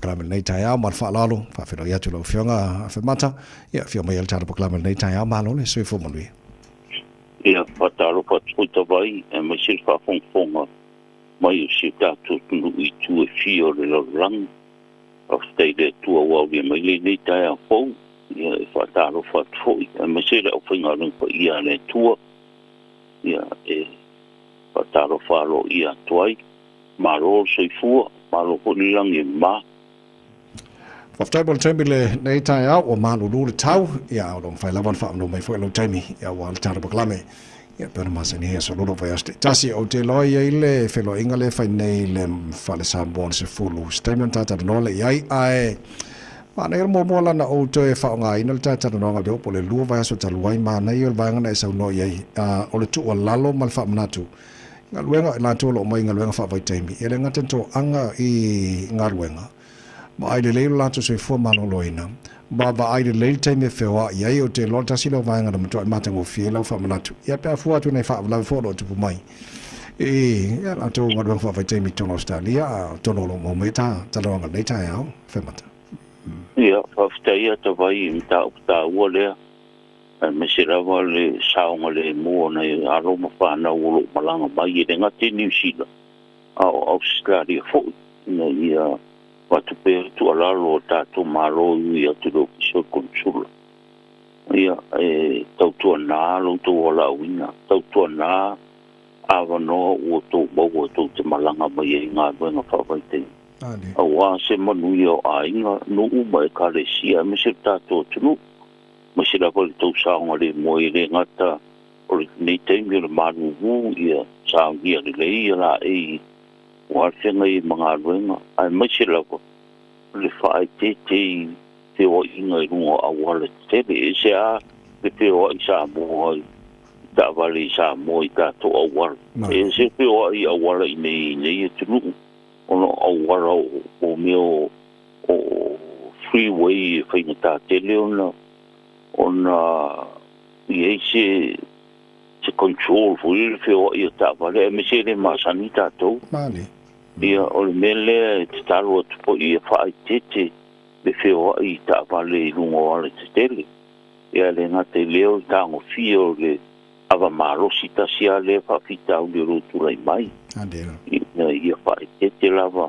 polokalame i lenei taeao ma le faaaloalo. Faafeiloai atu i lau Afioga Afemata, ia afio mai i le tatou polokalame i lenei taeao. Malo le soifua manuia. Ia, faatalofa atu foi Tavai, aemaise le faafogafoga mai o si o tatou atunuu i itu e fia o le lalolagi. Faafetai i le Atua ua aulia mai lenei taeao fou. Ia, e faatalofa atu foi, aemaise le aufaigaluega paia a le Atua. Ia, e faatalofa aloaia atu ai. Malo le soifua, malo foi le lagi e mama. Faafetai mo le taimi lenei taeao, ua malulu le tau, ia o lo o mafai lava ona faamanu mai foi lou taimi, ia aua le tatou polokalame. Ia pei ona masani ai aso lua o vaiaso taitasi. Ou te iloa e i ai le feiloaiga lea e fai nei i le Fale Samoa i le 10, se taimi ona ta talanoa lea i ai, ae manaia le muamua la ona ou toe faaaogaina le ta talanoaga i le po o le 2 vaiaso talu ai, manaia o le vaega na e saunoa i ai, o le tuualalo ma le faamanatu galuega, i latou o lo o omai i galuega faavaitaimi, e le gata i toaga i galuega, vaai lelei lo latou soifua maloloina, ma vaai lelei le taimi e feoai ai. Ou te iloa tasi lea o vaega na matuai matagofie ai lau faamanatu, ia pe a fua atu i nai faalavelave foi o lo o tupu mai i a latou galuega faavaitaimi i totonu o Ausetalia, a o totonu o lo o maua mai ta talanoaga i lenei taeao, Afemata. Ia, faafetai ia Tavai i mataupu taua lea, aemaise lava le saogalemu o nai alo ma fanau o lo o malaga mai e le gata i Niu Sila, a o Ausetalia foi, ina ia avatu pea le tuualalo a tatou Malo e ui atu i le Ofisa o le Konesula. Ia, e tautuana lo outou valaauina, tautuana avanoa ua outou maua tou te malaga mai ai i galuega faavaitaimi, aua se manuia o aiga, nuu ma ekalesia, aemaise le tatou atunuu, aemaise lava le tou saogalemu ai, e le gata o lenei taimi o le malulu, ia saunia lelei ia laei ua le feagai ai ma galuega, aemaise lava le faaeteete i feoaiga i luga o auala tetele. E ese lava le feoai Samoa i taavale i Samoa i tatou auala, e ese le feoai i auala i nei atunuu, ona o auala o mea o freeway e faigata tele ona i ai se control foi le feoai o taavale, aemaise e le masani tatou. Ia, o le mea lea e tatalo atu foi ia faaeteete le feoai i taavale i luga o alatetele. Ia, le gata i lea o le tagofia o le ava malosi tasi lava lea faafitauli o lo o tulai mai. Ina ia faaeteete lava,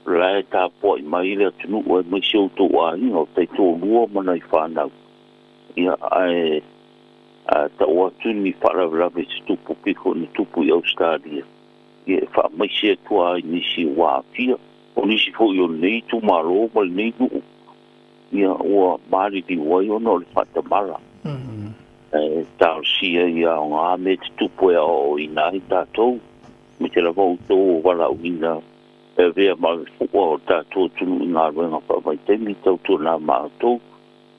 la e tapuai mai le atunuu aemaise outou aiga o taitoalua ma nai fanau. Ia, ae tau atu ni faalavelave se tupu piko na tupu i Ausetalia, ia e faamaise atu lava i nisi ua aafia, o nisi foi o lenei itumalo ma lenei nuu, ia ua maliliu ai ona o le faatamala. E talosia ia aoga mea tutupu e aoaoina ai tatou, aemaise lava outou o valaauina e avea ma avefua o tatou atunuu i galuega faavaitaimi, tautuana ma outou.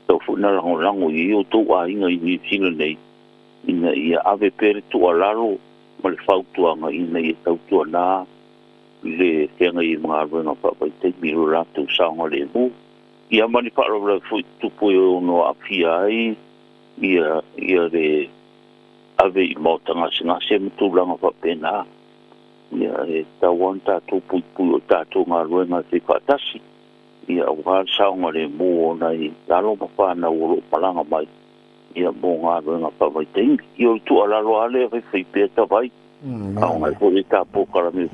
Tau foi na lagolago i ai outou aiga i Niu Sila nei, ina ia ave pea le tuualalo ma le fautuaga ina ia tautuana le feagai ai ma galuega faavaitaimi i lo latou saogalemu. Ia ma ni faalavelave foi tutupu e ono aafia ai ia le ave i maota gasegase ma tulaga faapena. Ia, e tatau lava ona tatou puipui o tatou galuega e fai faatasi, ia aua le saogalemu o nai alo ma fanau o lo o malaga mai ia mo galuega faavaitaimi. Ia o le tuualalo lava lea faifai pea Tavai, a o nai foi le tatou polokalame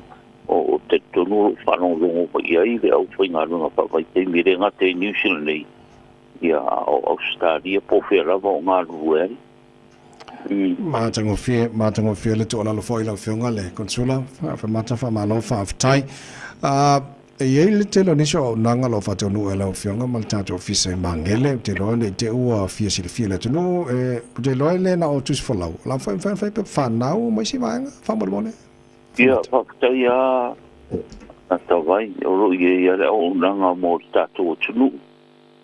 o talitonu o lo o faalogologo mai i ai le aufaigaluega faavaitaimi, e le gata i Niu Sila nei, ia a o Ausetalia po o fea lava o galulue ai. Matagofie, matagofie le tuualalo foi i lau Afioga le Konesula. Faamata, faamalo, faafetai. E i ai le tele o nisi o auaunaga o lo o faataunuu e lau Afioga ma le tatou Ofisa i Magele. Ou te iloa ne i te i ua fia silafia e le atunuu, ou te iloa e le na o tusi folau, o la foi e mafai ona fai pepa fanau ma isi vaega faamolemole. Ia, faafetai lava a Tavai, o lo o i ai lava le auaunaga mo le tatou atunuu,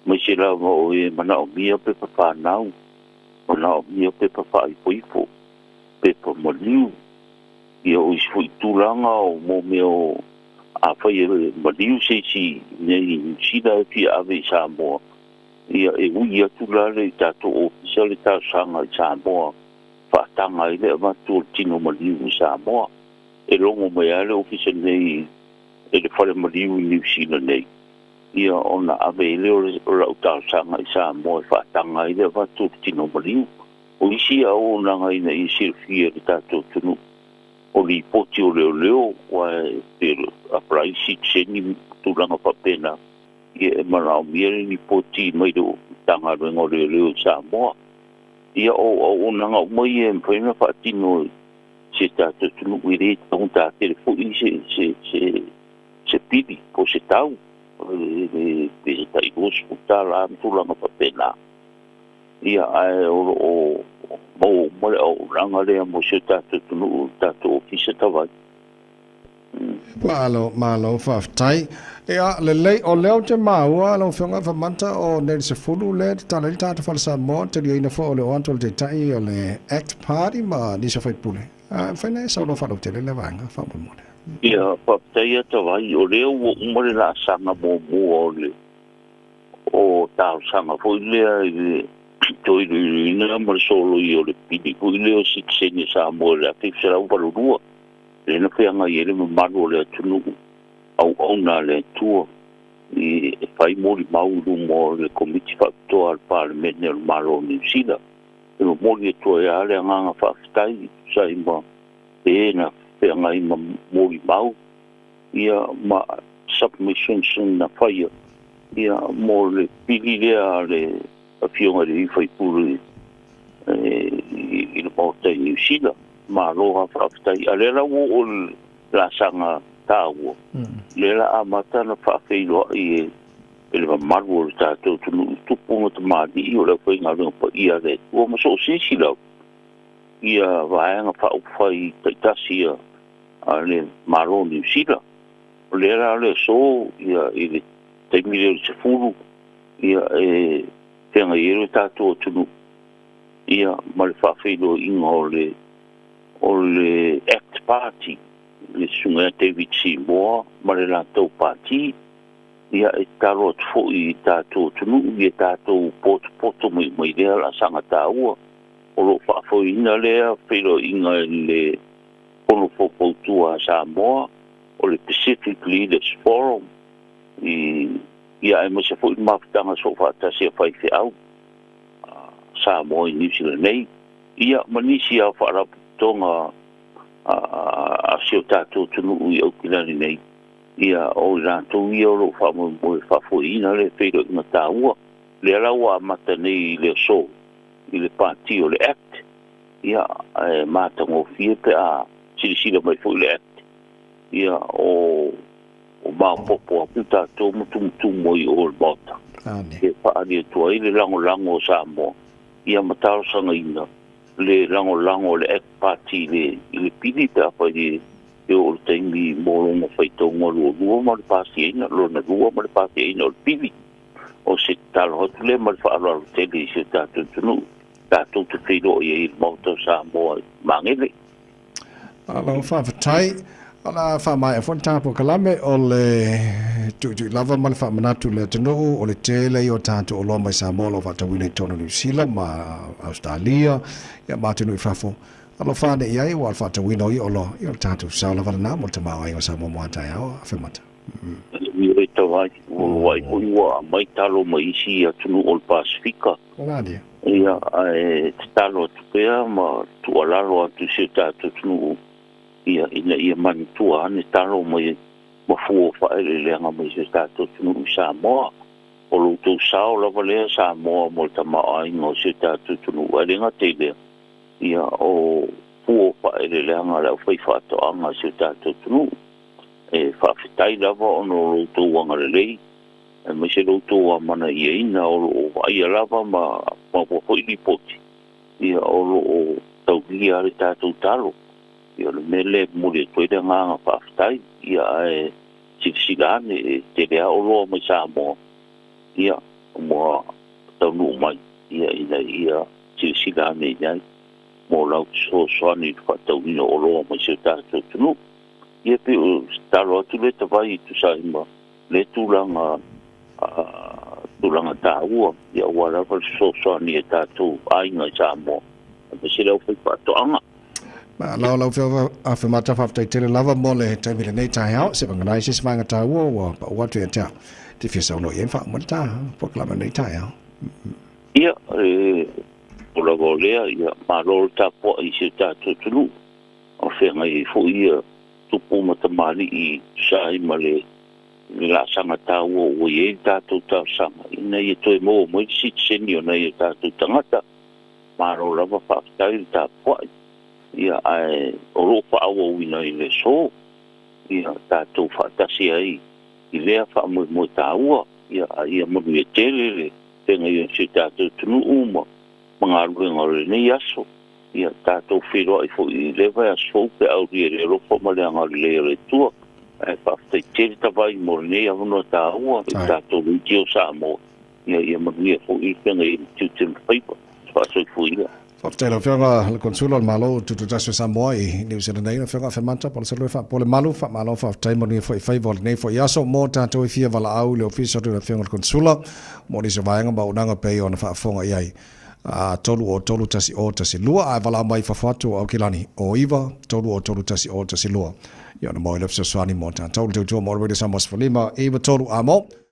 aemaise lava o e manaomia pepa fanau, manaomia pepa faaifoifo, pepa maliu, ia o isi foi tulaga o mo mea o afai e maliu se isi nei i Niu Sila e fia ave i Samoa, ia e ui atu la le tatou ofisa le talosaga i Samoa faataga ai le avatu o le tino maliu i Samoa. E logo mai lava le ofisa nei e le fale maliu i Niu Sila nei. Ia ona ave ai lea o lau talosaga i Samoa e faataga ai le avatu o le tino maliu. O isi auaunaga ina ia silafia e le tatou atunuu, o lipoti o leoleo, aua e pei o le apalai sitiseni ma tulaga faapena, ia e manaomia le lipoti mai le Matagaluega o Leoleo i Samoa. Ia o auaunaga uma ia e mafai ona faatino e si o tatou atunuu, e le taugata tele foi se pili po o se tau, pe se tai $20 ma tulaga faapena. Ia ae o lo o maua uma le auaunaga lea mo si o tatou atunuu i le tatou Ofisa Tavai. Malo, malo faafetai. Ia, lelei, o lea ou te maua lau Afioga Famata o nei le 10 lea e tatala ai le tagata fale Samoa, taliaina foi o le oo atu o le Taitai o le Act Party ma nisi o faipule. A e mafai ona e saunoa faalautele lea vaega faamolemole. Ia, faafetai a Tavai, o lea ua uma le laasaga muamua o le o talosaga foi lea i le toe iloiloina ma le soloia o le pili foi lea o sitiseni a Samoa i le 1982, lea na feagai ai le mamalu o le atunuu auauna a le Atua i e fai molimau i luma o le Komiti Faapitoa a le Palemene o le Malo o Niu Sila. E momoli atu ai lava le agaga faafetai e tusa ai ma e na feagai ma molimau ia ma submissions na faia ia mo le pili lea a le Afioga i le sui usufono i le Maota i Niu Sila. Malo lava faafetai. A o lea la ua oo i le laasaga taua, lea la amata ona faafeiloai e le mamalu o le tatou atunuu i tupu ma tamalii o le aufaigaluega paia a le Atua ma so o se isi lava ia vaega faaupufai taitasi a le Malo o Niu Sila. O lea la o le aso ia i le taimi lea o le 10 ia e feagai ai le tatou atunuu ia ma le faafeiloaiga o le o le Act Party, le Susuga ia David Seymour ma le latou pati. Ia e tatalo atu foi i tatou atunuu ia tatou potopoto mai mai lea laasaga taua. O lo o faafoeina lea feiloaiga e le Fono Faufautua a Samoa, o le Pacific Leaders Forum, i ia aemaise foi le mafutaga soofaatasi a faifeau a Samoa i Niu Sila nei, ia ma nisi lava o faalapotopotoga a si o tatou atunuu i Aukilani nei, ia o i latou ia o lo o faamoemoe e faafoeina le feiloaiga taua. Lea la ua amata nei i le aso i le Pati o le Act, ia e matagofie pe a silasila mai foi le Act, ia o maopoopo atu tatou ma tumutumu ai i o i le Maota, e faaali atu ai le lagolago o Samoa, ia ma talosagaina le lagolago o le Act Party i le pili pe afai e oo i le taimi mo lona faitauga lualua ma le pasiaina, lona lua ma le pasiaina o le pili. O se tatalo atu lea ma le faaaloalo tele i si o tatou atunuu, tatou te feiloai ai i le Maota o Samoa i Magele. Malo faafetai. O le a faamaea foi le tatou kalame o le tuitui lava ma le faamanatu i le atunuu o le tele ia o tatou oloa mai Samoa o lo o faatauina i totonu o Niu Sila ma Ausetalia ia ma atunuu i fafo. Alofa ane i ai aua o le faatauina o ia oloa ia o le tatou sao lava lena mo le tamaoaiga o Samoa mo a taeao. Afemata. Ioe tavai, ua vaai foi ua aumai talo mai isi atunuu o le Pasefika. Ia, ae tatalo atu pea ma tuualalo atu i si o tatou atunuu, ia, ina ia manatua ane talo mai ma fua o faaeleeleaga mai si o tatou atunuu i Samoa. O lo outou sao lava lea Samoa mo le tamaoaiga o si o tatou atunuu, ae le gata i lea, ia, o fua o faaeleeleaga a le aufaifaatoaga a si o tatou atunuu. E faafetai lava ona o lo outou agalelei, aemaise lo outou amanaiaina o lo o vaaia lava ma maua foi lipoti, ia o lo o taulia le tatou talo. Ia o le mea lea e momoli atu ai le agaga faafetai, ia ae silasila ane e tele lava oloa mai Samoa, ia ua taunuu mai, ia ina ia silasila ane i ai mo lau fesoasoani i le faatauina o oloa mai si o tatou atunuu. Ia pei o se tatalo atu lea Tavai e tusa ai ma lea tulaga tulaga taua, ia aua lava le fesoasoani i tatou aiga i Samoa, aemaise le aufaifaatoaga. Malo lau Afioga Afemata, faafetai tele lava mo le taimi i lenei taeao. Se vagana ai se isi vaega taua ua pau atu ia te au. te fia saunoa i ai ma faauma le ta polokalame o lenei taeao. Ia, e o lava o lea, ia, malo le tapuai i si o tatou atunuu, a o feagai ai foi ia tupu ma tamalii e tusa ai ma le laasaga taua ua i ai le tatou talosaga ina ia toe maua mai le sitiseni o nai o tatou tagata. Malo lava faafetai le tapuai, ia, ae o lo o faaauauina i le aso, ia, tatou faatasi ai i lea faamoemoe taua, ia, a ia manuia tele le feagai o si o tatou atunuu ma galuega o lenei aso. Ia tatou feiloai foi i lea vaiaso fou pe a aulia i le alofa ma le agalelei o le Atua. Ae faafetai tele tavai mo lenei avanoa taua i le tatou Leitio Samoa. Ia, ia manuia foi le feagai ai ma tiute ma faiva. Faasoifua ia. Faafetai i lau Afioga le Konsula o le Malo Tutoatasi o Samoa i Niu Sila nei, lau Afioga Afemata Palusalue Faapolemalu, faamalo faafetai manuia foi faiva o lenei foi aso mo tatou e fia valaau i le Ofisa o le Afioga i le Konsula mo nisi o vaega ma auaunaga pei ona faafofoga i ai. 3 o 3 1 o 1 2 ae valaau mai i fafo atu o Aukilani o 9 3 o 3 1 o 1 2 ia ona maua ai lea fesoasoani mo tatou le tautua mo le Radio Samoa 15 9 3 a mo.